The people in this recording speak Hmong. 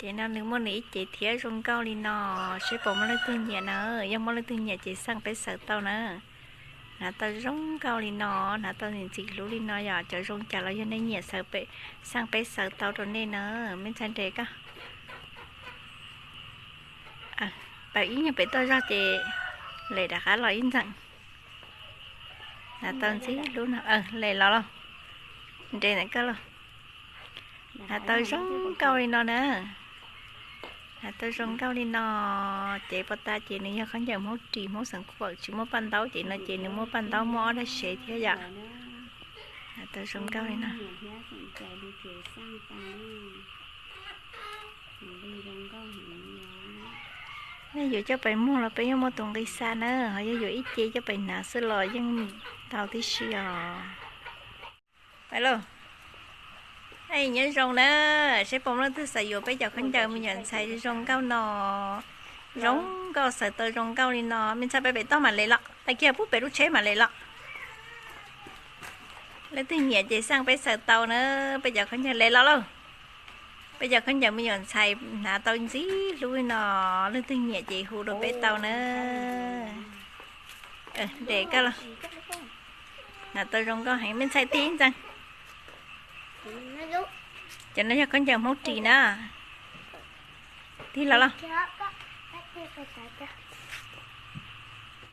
Ces no nws muaj nws ib ce thiab zoo nkauj li no, seb puas muaj leej twg nyiam na. Yog muaj leej twg nyiam ces xaj peb xaws tau na. Hnav tau zoo nkauj li no, hnav tau ntxim ntxim hlub li no yom. Cov zoo cas los yog nej nyiam xaws pem, xaj peb xaws tau rau nej na. Me ntxhais nres koj. Pab ib nyuag pem toj zog ces lem rov qab los ib ntxees. Hnav tau ntxim hlub no, lem los los. Nres ntawm koj los. Hnav tau zoo nkauj li no na. Hnav tau zoo nkauj li no, ces pov tas ces nws yog khaub ncaws Hmoob ris Hmoob xeem Khuam, tsis muaj paj ntaub, ces no ces nws muaj paj ntaub muaj ob daim sev thiab yom. Hnav tau zoo nkauj li no. Nej yuav coj pais muag los peb yeej muaj tus nqi xa na, ho yog yuav ib ce coj pais hnav xwb los yeej tau tib si os. Pais lauj. Nyob zoo na, seb puas muaj leej twg xav yuav peb cov khaub ncaws me nyuam ntxhais zoo nkauj no, zoo nkauj xaws tau zoo nkauj li no. Me ntxhais peb pem toj mam lem los, tag kis pub pem lub tsheb mam lem los. Leej twg nyiam ces xaj peb xaws tau na, peb cov khaub ncaws lem los lauj. Peb cov khaub ncaws me nyuam ntxhais hnav tau ntxim hlub li no, leej twg nyiam ces hu rau peb tau na. Nres koj los. Hnav tau zoo nkauj heev, me ntxhais tig ntxees. Cov no yog khaub ncaws Hmoob ris na. Tig los los.